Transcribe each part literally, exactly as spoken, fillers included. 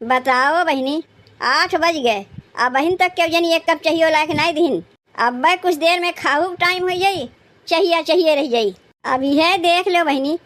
बताओ बहिनी, आठ बज गए, अबहिन तक केहू जनी एक कप चहियो लाइके नाहीं दिहिन। अब्बे कुछ देर में खाहू के टाइम होइ जाई, चहिया चहिए रहि जाई। अब इहे देख लेव बहिनी,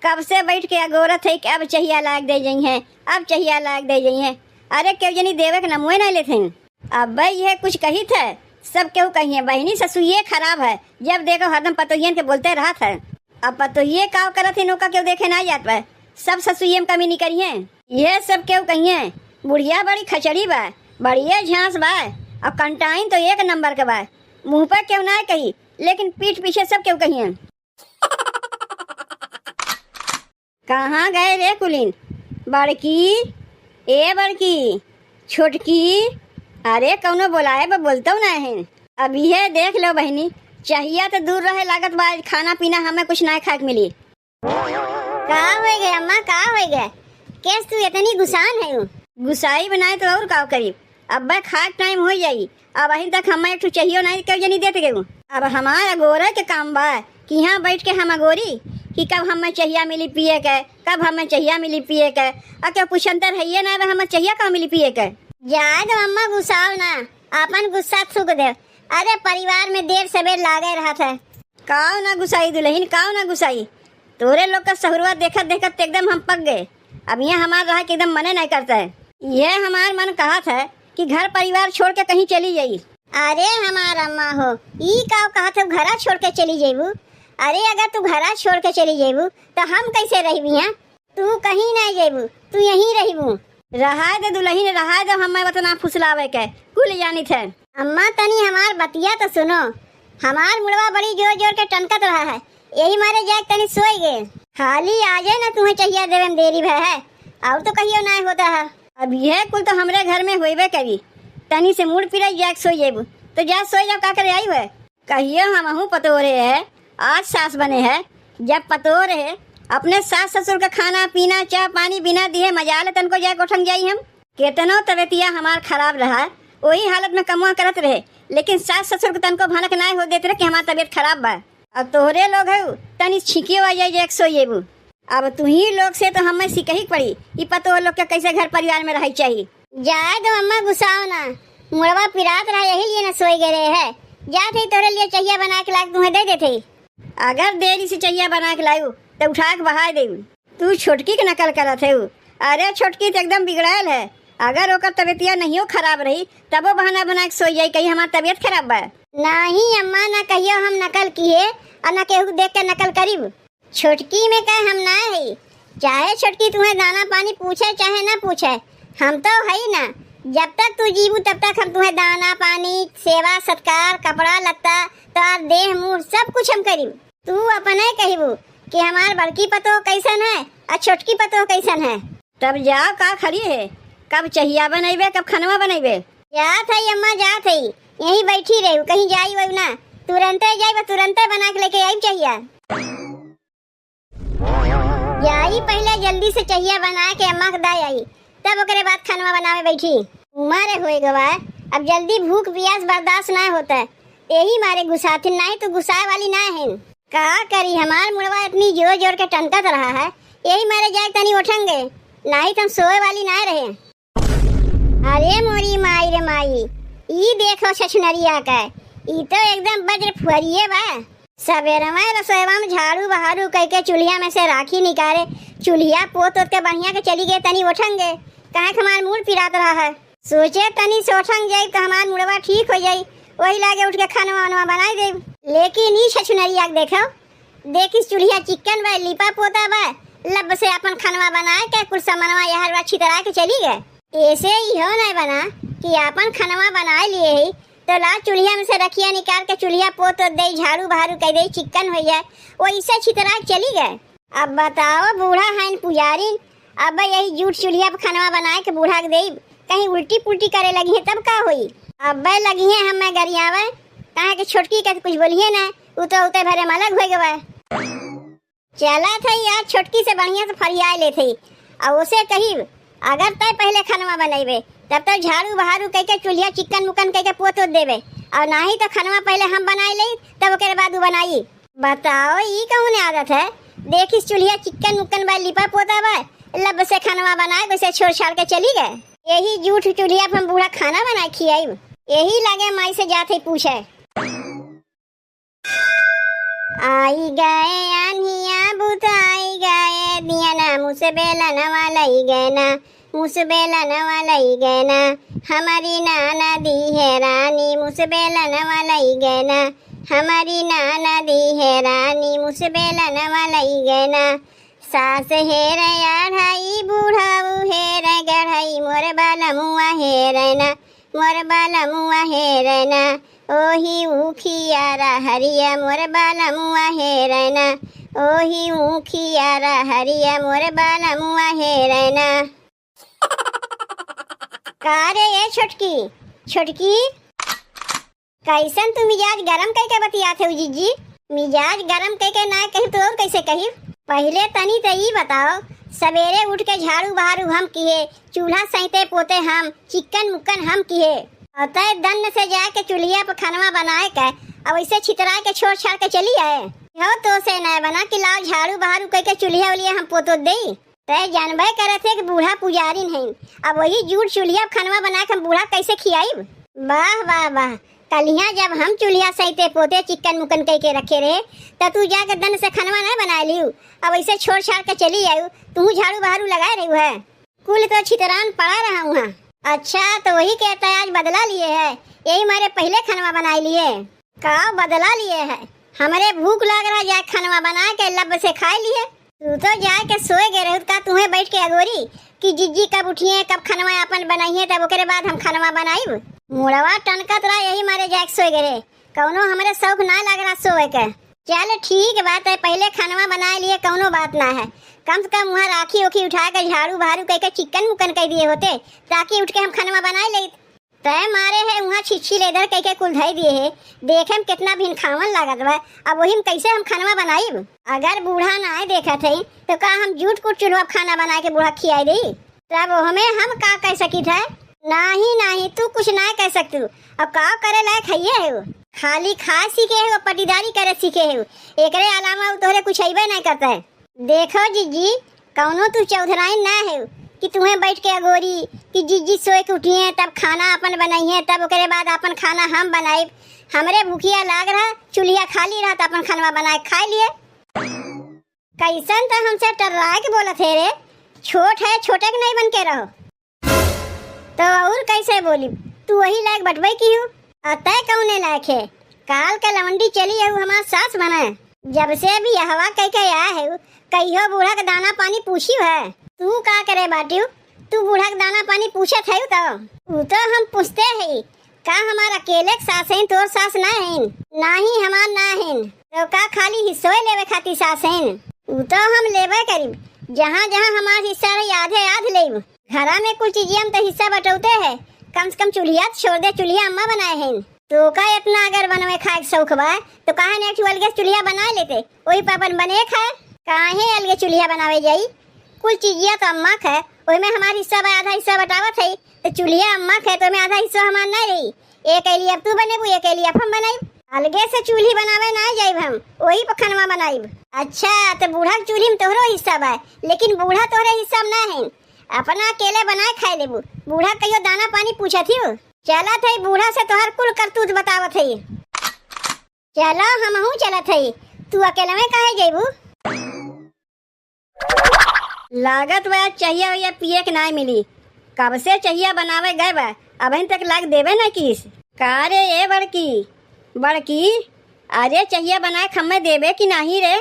कब से बैठ के अगोरत है कि अब चहिया लाइके दे जइहैं, अब चहिया लाइके दे जइहैं। अरे केहू जनी देवे के नमुए नाहीं लेत हैं। अब्बे इहे कुछ कहित है, सब केहू कहिहैं बहिनी ससुइये खराब है, जब देखो हरदम पतोहियन के बोलते रहत है। अब पतोहिये काव करत है, नौका केहू देखे नाहीं जात बा, सब ससुइये में कमी निकरिहैं। इहे सब केहू कहिहैं, बुढ़िया बड़ी खचड़ी बा, बढ़िया झांस बा, अउर कंटाइन तो एक नंबर के बा। मुँह पर केहू नाहीं कही, लेकिन पीठ पीछे सब केहू कहिहैं। कहाँ गए रे कुलिन? बड़की, ए बड़की, छोटकी, अरे कउनो बोलाए बा, बोलतउ नाहीं है। अब इहे देख लेव बहिनी, चहिया तो दूर रहे, लागत बा आज खाना पीना हमें कुछ नाहीं खाए के मिली। का होइ गए अम्मा, का होइ गए? केस तू एतनी गुस्सान हउ? गुस्साइब नाहीं तो अउर काव करीब? अब्बे खाए के टाइम होइ जाई, अबहिन तक हमें एक ठो चहियो नाहीं केहू जनी देत गए। अब हमार अगोरे के काम बा कि इहाँ बैठ के हम अगोरी कि कब हमें चहिया मिली पिए के, कब हमें चहिया मिली पिए के। अउर केहू पूछन त हइये नाहीं बा, हमें चहिया कब मिली पिए के? जाए दो अम्मा, गुस्साओ ना, आपन गुस्सा थूक देव। अरे परिवार में देर सबेर लागे रहत है। काव ना गुस्साई दुलहिन, काव ना गुस्साई। तोहरे लोग का सहुरवा देखत देखत त एकदम हम पक गए। अब इहाँ हमार रहे के एकदम मने नाहीं करत है। इहे हमार मन कहत है कि घर परिवार छोड़ के कहीं चली जाई। अरे हमार अम्मा हो, ई काव कहत हो घरा छोड़ के चली जइबू? अरे अगर तू घरा छोड़ के चली जइबू त हम कइसे रहिबी हाँ? तू कहीं नाहीं जइबू, तू यहीं रहिबू। रहाए दे दुलहिन, रहाए दे, हमें ओतना फुसलावे के कुल जानित है। अम्मा तनी हमार बतिया तो सुनो, हमार मुड़वा बड़ी जोर जोर के टनकत रहा है, यही मारे जाके तनी सोई गए। खाली आजे न तुहें चहिया देवे में देरी भय है, अउर तो कहियो नाहीं होत है। अब इहे कुल तो हमरे घर में होइबे करी, तनी से मुड़ पिराई जाके सोई जेबू, तो जा सोई जाओ, का करे आई है। कहियो हमहूँ पतोह रहे है, आज सास बने है। जब पतोह रहे, अपने सास ससुर का खाना पीना चाह पानी बिना दिहे मजाल तनको जाए गोठन जाई हम। केतनो तबियतिया हमार खराब रहा, ओही हालत में कमवा करत रहे, लेकिन सास ससुर के तनको भनक नाहीं हो देत रहे कि हमार तबियत खराब बा। अब तोहरे लोग हउ, तनी छिकियो आ जाए, जाए सोई जेबू। अब तुही लोग से तो हमें सिकही के पड़ी, ई पतोह लोग के कैसे घर परिवार में रहे चाहिए। जाए दो अम्मा, गुस्साओ ना, मुड़वा पिरात रहा, यही लिए ना सोई गए रहे है। जात ही तोरे लिए चहिया बना के लाके तुहें दे देते ही। अगर देरी से चहिया बना के लायू, तो उठा के बहाय देऊ। तू छोटकी के नकल करत है। अरे छोटकी तो एकदम बिगड़ायल है, अगर ओकर तबियतिया नहियो खराब रही, तबो बहाना बना के सोई जाई, कहीं हमार तबियत खराब बा। नाहीं अम्मा, ना कहियो हम नकल किहे, और ना केहू के देख के नकल करीब। छोटकी में कहे हम ना हई, चाहे छोटकी तुहें दाना पानी पूछे चाहे ना पूछे, हम तो हई ना। जब तक तू जीबू तब तक हम तुहें दाना पानी, सेवा सत्कार, कपड़ा लत्ता, तोर देह मूड़ सब कुछ हम करीब। तू अपने कहिबू कि हमार बड़की पतोह कैसन है और छोटकी पतोह कैसन है। तब जाओ, का खड़ी है, कब चहिया बनैबे, कब खनवा बनैबे? जात हई अम्मा, जात हई, यहीं बैठी रहू, कहीं जाई वही ना, तुरंते जाई, बस तुरंते बना के लेके आई चहिया। जाई पहिले जल्दी से चहिया बना के अम्मा के दाई आई, तब ओकरे बाद खनवा बनावे बैठी। उमर होए गवा, अब जल्दी भूख पियास बर्दाश्त ना होता, यही मारे गुस्साथिन, नाहीं तो गुस्साए वाली ना है। का करी, हमार मुड़वा इतनी जोर जोर के टनकत रहा है, यही मारे जाए तनी उठेंगे, नाहीं तो हम सोए वाली ना रहे। अरे मोरी माई रे माई, ई देखो छछुनरिया के, ई तो एकदम वज्र फुहरिये बा। सबेरवा रसोईवा में झाड़ू बहारू कइके चूल्हिया में से राखी निकारे, चूल्हिया पोत ओत के बढ़िया के चली गए तनी ओठंगे, काहे के हमार मूड़ पिरात रहा है। सोचे तनी से ओठंग जाई तो हमार मुड़वा ठीक हो जाई, वही लागे उठ के खानवा वानवा बनाई देब। लेकिन ई छछुनरिया के देखो, देखिस चूल्हिया चिक्कन बा, लिपा पोता बा, लब से आपन खनवा बनाए के कुल समनवा यहर वा छितरा के चली गए। ऐसे इहो नहीं बना कि आपन खनवा बनाए लिए ही तो ला चूल्हिया में से रखिया निकाल के चूल्हिया पोत दे, झाड़ू बहारू कर दे, चिक्कन हो जाए, वैसे छितरा के चली गए। अब बताओ बूढ़ा हइन पुजारिन, अब यही जूठ चूल्हिया पर खनवा बनाए के बूढ़ा के देब, कहीं उल्टी पुल्टी करे लगी है तब का होई? अब्बे लगी है हमें गरियावे, काहे के छोटकी के कुछ बोलिए ना, उ तो उते भरे में अलग हो गवा। चला थे यार, छोटकी से बढ़िया से फरियाए ले थे, और उसे कही अगर तय पहले खनवा बनैबे तब तो झाड़ू बहारू कह के चूल्हिया चिक्कन मुक्कन कह के पोत देबे, और नाही तो खनवा पहले हम बनाए ले तब ओकरे बाद उ बनाई। बताओ, ई कौन आदत है? देखिस चूल्हिया चिक्कन मुक्कन बा, लिपा पोता बा, लब से खनवा बनाए, वैसे छोड़ छाड़ के चली गए। यही जूठ चूल्हिया पर हम बूढ़ा खाना बनाए खियाइब। यही लागे माई से जात है पूछे। आई गए आन्हिया बुताई गए दियना, मुसबेलनवा लई गए ना, मुसबेलनवा लई गए ना, हमारी नाना दी है रानी, मुसबेलनवा लई गए ना, हमारी नाना दी है रानी, मुसबेलनवा लई गए ना। सास हेर आढ़ई, बुढ़ऊ हेर गढ़ई, मोर बालमुआ हेर ना, मोर बालमुआ हेर ना, ओही उखिया रहरिया, मोर बालमुआ हेर ना, ओही उखिया रहरिया, मोर बालमुआ हेर ना। का रे ए छोटकी, छोटकी, कैसन तू मिजाज गरम कइके बतियात हऊ जिज्जी? मिजाज गरम कइके ना कही तो और कैसे कही? पहिले तनी त ई बताओ, सवेरे उठ के झाड़ू बहारू हम किहे, चूल्हा सैते पोते हम, चिक्कन मुक्कन हम किहे, और तय दन्न से जाके चूल्हिया पर खनवा बनाए के, अब ऐसे छितराए के छोड़ छाड़ के चली आए। हो तो से ना बना कि लाओ झाड़ू बहारू कइके चूल्हिया उल्हिया हम पोतो देई। तय जानबे करत है कि बूढ़ा पुजारिन हैं, अब वही जूठ चूल्हिया पर खनवा बना के हम बूढ़ा कैसे खियाइब? वाह, वाह, वाह, कलिया जब हम चूल्हिया सैते पोते चिक्कन मुक्कन कइके रखे रहे, त तू जाके दन से खनवा ना बनाए लियू, अब ऐसे छोड़ छाड़ के चली आयू, तू झाड़ू बहारू लगाए रहू है, कुल तो छितरान पड़ा रहा हुआ। अच्छा, तो वही के तय आज बदला लिए है, यही मारे पहिले खनवा बनाए लिए। का बदला लिए है? हमरे भूख लाग रहा, जाए खनवा बना के लब से खाए लिए। तू तो जाए के सोए गए रहू, का तुहें बैठ के अगोरी कि जिज्जी कब उठिए, कब खनवा अपन बनाइए, तब ओकरे बाद हम खनवा बनाइब। मुड़वा टनकत रहा, यही मारे जाए के सोए गए रहे। कौनो हमरे शौक ना लाग रहा सोए के। चल ठीक बात है, पहिले खनवा बनाए लिए, कौनो बात ना है। कम से कम वहाँ राखी ओखी उठा के झाड़ू बहारू कइके चिक्कन मुक्कन कइ दिए होते, ताकि उठ के हम खनवा बनाए लेत। तय मारे है उहाँ छिछी लेदर कइके कुल धई दिए है। देखे में कितना भिनखावन लागत बा, अब वही में कैसे हम खनवा बनाइब? अगर बूढ़ा नाय देखत है तो का हम जूठ कुट चूल्हा खाना बनाए के बूढ़ा खियाई देई? तब ओहमे हम का कह सकित है? नाही, नाही, तू कुछ ना कह सकतू। अब का करे लायक हइये है वो? खाली खाए सीखे है वो, पटीदारी करे सीखे है वो। एकरे अलावा वो तोहरे कुछ अइबे नहीं करता है। देखो जिज्जी, कौनो तू चौधराइन ना है कि तुम्हें बैठ के अगोरी कि जिज्जी सोए के उठिए तब खाना अपन बनाइए, तब ओकरे बाद अपन खाना हम बनाइब। हमरे भूखिया लाग रहा, चूल्हिया खाली रहा तो अपन खनवा बनाए के खाए लिए। कैसन त हमसे टर्राए के बोलत है रे? छोट है, छोटे के नहीं बन के रहो। तो और कैसे बोली? तू वही लायक बटबे की हूँ। अतः कौने लायक है? काल के लवंडी चली है, वो हमार सास बने। जब से भी यहवा कह के आया है, कहियो बूढ़ा के दाना पानी पूछी है? तू का करे बाटियो? तू बूढ़ा के दाना पानी पूछत है तो? ऊ तो हम पूछते है, का हमार अकेले के सास हैं, तोर सास ना हैं? नाही, हमार ना हैं। तो का खाली हिस्सोए लेवे खातिर सास हैं? ऊ तो हम लेबे करीब, जहाँ जहाँ हमार हिस्सा रही, आधे आध लेब। घरा में कुल चीजिया में तो हिस्सा बटौते है, कम से कम चूल्हिया तो छोड़ दे, चूल्हिया अम्मा बनाए हैं। तो का इतना अगर बनवे खाए के शौक बा, तो काहे ने एक ठो अलगे चूल्हिया बनाए लेते, वही पर अपन बने खाए। काहे अलगे चूल्हिया बनावे जाई? कुल चीजिया तो अम्मा के है, ओहिमे हमार हिस्सा बा, आधा हिस्सा बटावत है, तो चूल्हिया अम्मा के है, तो ओहिमे आधा हिस्सा हमार ना रही। एक एली अब तू बनेबू, एक एली अब हम बनाइब। अलगे से चूल्ही बनावे ना जाइब हम, वही पर खनवा बनाइब। अच्छा, तो बूढ़ा के चूल्ही में तोहरो हिस्सा बा, लेकिन बूढ़ा तोहरे हिस्सा में ना है, अपना अकेले बनाए खाए लेबू। बूढ़ा कहियो दाना पानी पूछत ही हो। चलत है बूढ़ा से तोहर कुल करतूत बतावत है। चलो, हमहू चलत हई, तू अकेलवे काहे जइबू? लागत बा, चहिया वहिया पिए के नाय मिली। कब से चहिया बनावे गए बा, अबहिन तक लाग देबे ना किस। का रे ए बड़की, बड़की, अरे चहिया बनाए खम्मे देबे कि नाही रे?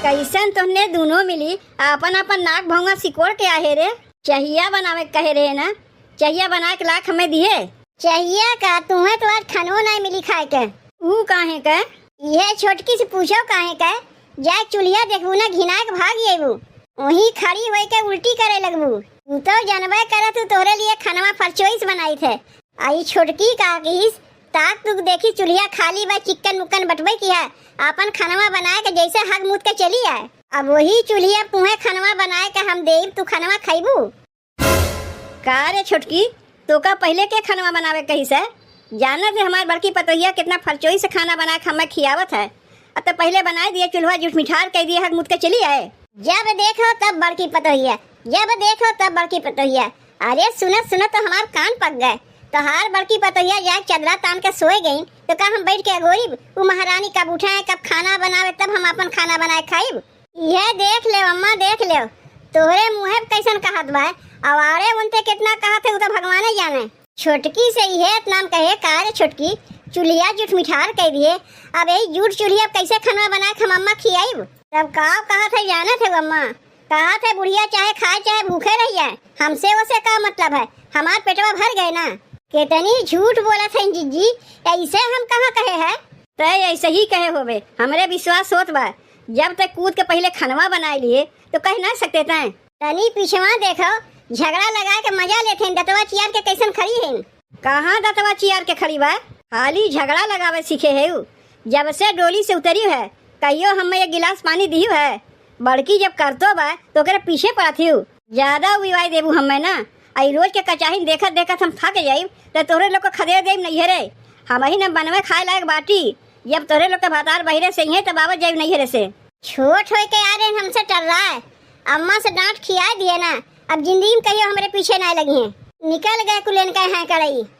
कैसन तोहने दुनो मिली आपन आपन नाक भौंगा सिकोड़ के आहे रे? चहिया बनावे के कहे रहे ना, चहिया बना के लाख हमें दिए। चहिया का तुहें तो आज खानो नाय मिली खाए के। ऊ काहे के? इहे छोटकी से पूछो काहे के? जाए चूल्हिया देखबू ना घिनाए के भाग जेबू। वहीं खड़ी होए के उल्टी करे लगबू। तू तो जनबे करे तू तोहरे लिए खनवा फरचोइस बनाई थे। आ ई छोटकी का किहिस, ताक तुक देखी चूल्हिया खाली बा, चिक्कन मुक्कन बटबे किहा, आपन खनवा बनाए के जैसे हग मूत के चली आए। अब वही चूल्हिया पुहे खनवा बनाए के हम देब, तू खनवा खइबू? का रे छोटकी, तोका पहिले के खनवा बनावे कहिस है? जानत है हमार बड़की पतोहिया कितना फरचोई से खाना बना के हमें खियावत है, अब तो पहिले बनाइ दिहे चूल्हा, जुठमिठार कइ दिहे, हक मुत के चली आए। जब देखो तब बड़की पतोहिया, जब देखो तब बड़की पतोहिया। अरे सुनत सुनत तो हमार कान पक गए। तोहार बड़की पतोहिया जाए चदरा तान के सोए गईं, तो का हम बैठ के अगोरिब? उ महारानी कब उठे, कब खाना बनावे, तब हम आपन खाना बनाए खाइब। यह देख लेव अम्मा, देख लेव, तोहरे मुँहे पे कैसन कहत बा। अवारे उनते कितना कहत है, उ तो भगवाने जाने। छोटकी से इहे इतना हम कहे, "का रे छोटकी, चुल्हिया जुठमिठार कइ दिहे, अब यही जूठ चुल्हिया पे कैसे खनवा बनाए के हम अम्मा खियाइब?" तब का कहत है जानत है अम्मा, कहत है बुढ़िया चाहे खाए चाहे भूखे रह जाए, हमसे ओसे का मतलब है, हमार पेटवा भर गए ना। कितनी झूठ बोलत है जिज्जी, ऐसे हम कहाँ कहे है? तै ऐसे ही कहे होबे, हमरे विश्वास होत बा। जब तै कूद के पहिले खनवा बनाए लिए तो कह ना सकते तै। तनी पिछवा देखो, झगड़ा लगा के मजा लेत हैं, दतवा चियार के कैसन खड़ी हैं। कहाँ दतवा चियार के खड़ी बा? खाली झगड़ा लगावे सीखे है उ। जब से डोली से उतरी है, कहियो हमें एक गिलास पानी दिहु है? बड़की जब करतो बा तो ओकरे पीछे पड़त हिउ। ज्यादा उबिवाई देबू हमें ना, आई रोज के कचाहिन देखत देखत हम थक जाइब, तो तोहरे लोग को खदेड़ देब नैहरे। हम ही न बनवे खाए लायक बाटी, जब तोहरे लोग के भतार बहिरे से ही तो बाबा जाइब नैहरे से। छोट होए के आ रहे हमसे टर्राए, अम्मा से डांट खियाए दिए ना, अब जिंदगी में कहियो हमरे पीछे ना लगी हैं। निकल गए कुलेन का हैं करई।